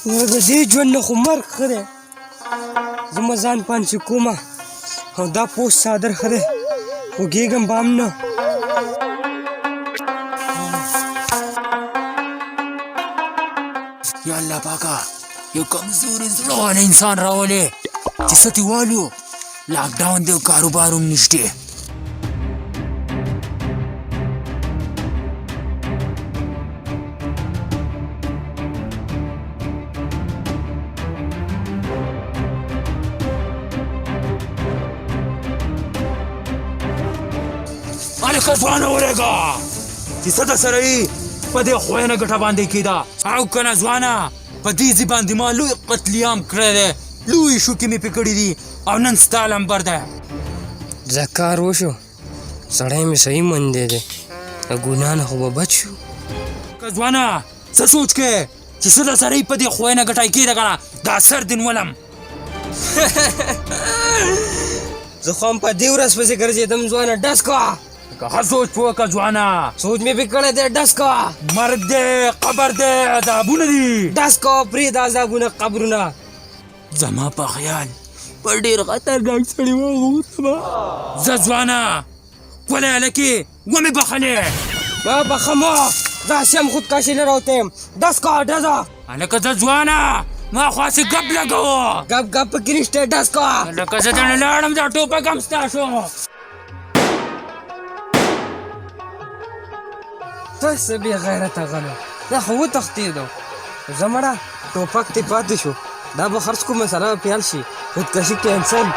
یاره د دې ژوند نه خو مرګ ښه دی. زه مه ځان پانسي کومه او دا پوست څادر ښه دی، خوږېږم به هم نه. یا الله پاکه، یو کمزوري زړه والا انسان راولې چې څه ترې والو. لاک ډاون دی او کاروبار هم نشته. هلکه ځوانه ولېږه چې څه در سره یي په دې خوینه ګټه باندې کېده او که نه ځوانه، په دې ځای باندې ما لوی قتلیام کړی دی، لوی شوکې مې پرې کړي دي او نن ستا لمبر دی. دا کار وشو، سړی مې صحیح مندی دی، د ګناه نه خو به بچ شو. که ځوانه څه سوچ کې چې څه در سره یي په دې خوینه ګټه کېده که نه، دا سر دې نیولم. زه خو هم په دې ورځ پسې ګرځېدم ځوانه، ډز کوه. که ښه سوچ وکړه ځوانه. سوچ مې پرې کړی دی، ډز کوه. مرګ دی، قبر دی، عذابونه دي. ډز کوه، پرېږده عذابونه قبرونه. زما په خیال په ډېر خطرناک سړي واوښتم زه ځوانه. ښکلی هلک یې، ومې بخښلې. ما بخښمه، داسې هم خودکشي نه راوتی یم. ډز کوه، ډزه. هلکه زه ځوانه، ما خو هسې ګپ لګوه. ګپ ګپ پکې نشته، ډز کوه. هلکه زه درنه لاړم، دا ټوپک هم ستا شو. ته څه بې غیرته غلو، دا خو وتښتېدو. زه مړه، ټوپک ترې پاتې شو، دا به خرڅ کړو، مسله به پرې حل شي. خودکشي کینسل.